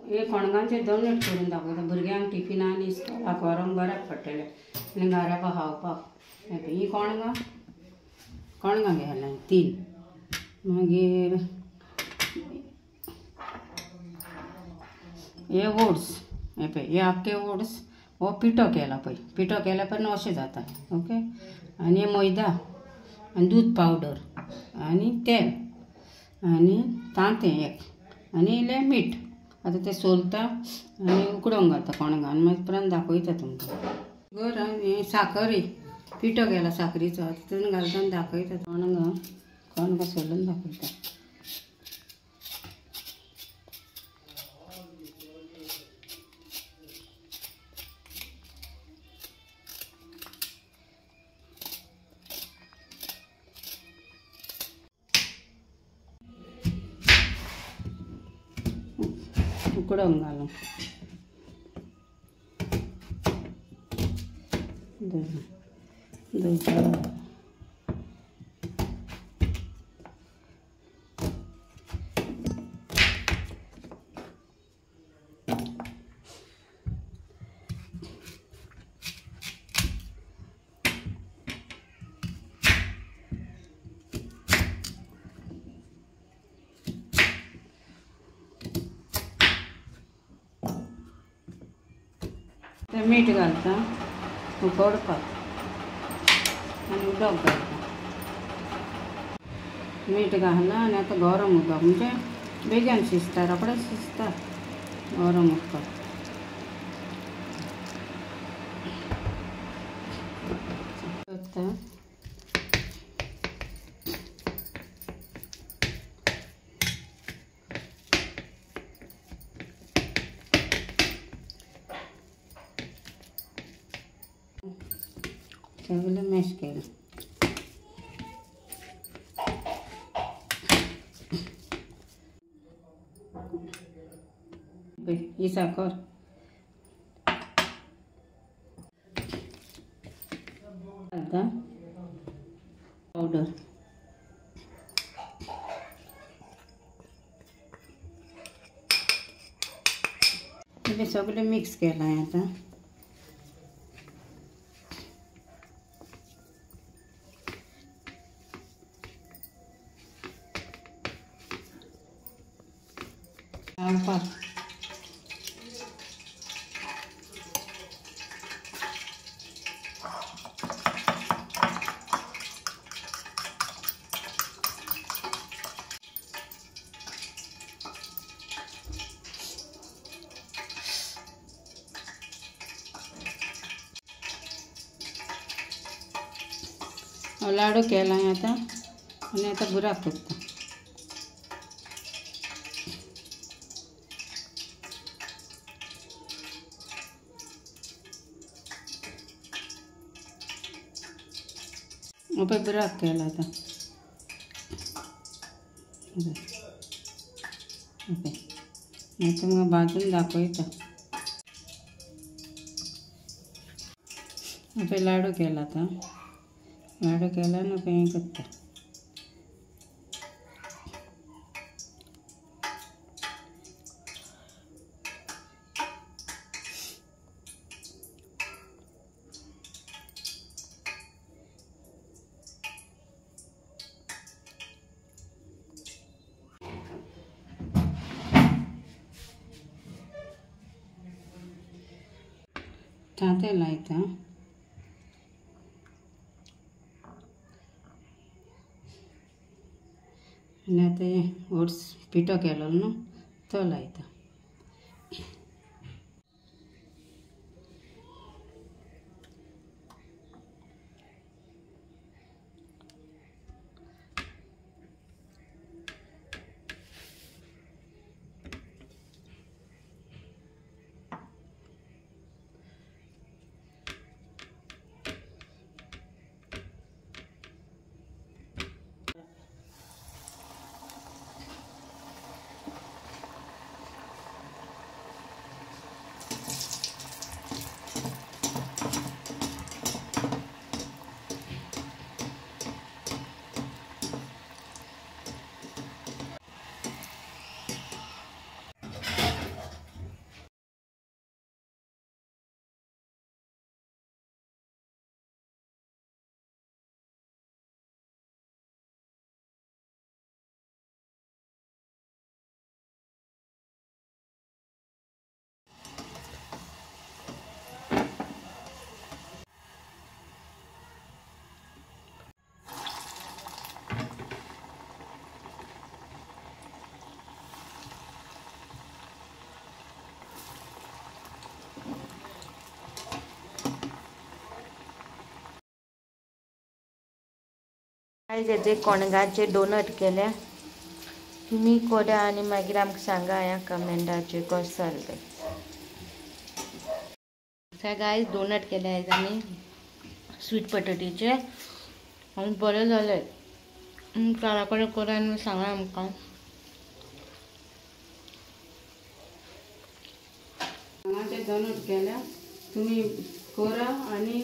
हे कोणगांचे दोनेट करून दाखयता भुरग्यांक टिफिनां आनी इस्कोलाक व्हरोंक बऱ्याक पडटलें आनी घरा खावपाक. ही कोणगां कोणगां घेतल्या 3. मागीर हे ओट्स, हे पळय हे आख्खे ओट्स हो पिठो केला पळय, पिठो केल्या पण अशें जाता. ओके, आनी मैदा आनी दूद पावडर आनी तेल आनी तांतें एक आनी इल्लें मीठ. आतां तें सोलता आनी उकडोंक घालता कोणगां आनी मागीर उपरांत दाखयता तुमकां. गर आनी साकर पिठो केला साकरीचो, आतां तितून घालता आनी दाखयता. कोणगां कोणगां सोलून दाखयता. उकडोंक घालूं मीठ घालता उकडपाक आनी उदक घालता. मीठ घालना आनी आतां गरम उदक म्हणजे बेगीन शिजता, रोखडें शिजता गरम उदकाक. सगळें मॅश केलें. ही साकर घालता पावडर. सगळें मिक्स केलां आतां. खावपाक लाडू केला आतां आनी आतां बुराक करता. पळय बुराक केला आतां. ओके, तुमकां भाजून दाखयता. पळय लाडू केला आतां, लाडू केला न्हू पळय हें करता. तांतें लायता. आनी आतां ओट्स पिठो केलो न्हू तो लायता. हेजे कोणगाचे डोनट केले तुमी कोरा आनी मागीर आमकां सांगा ह्या कमेंटाचेर कशें जालें तें. गायज डोनट केले आयज आमी स्वीट पटेटीचे आनी बरें जाले. घरा कडेन करा आनी सांगा आमकां. हांगाचे डोनट केल्या तुमी करा आनी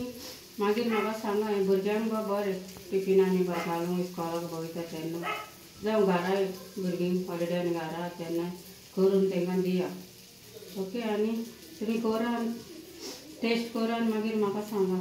मागीर म्हाका सांगा. हें भुरग्यांक बा बरें टिफिनांनी बा घालूंक इस्कॉलाक वयता तेन्ना, जावं घरा भुरगीं हॉलिडेन घरा तेन्ना करून तांकां दिया. ओके, आनी तुमी करा, टेस्ट करा आनी मागीर म्हाका सांगा.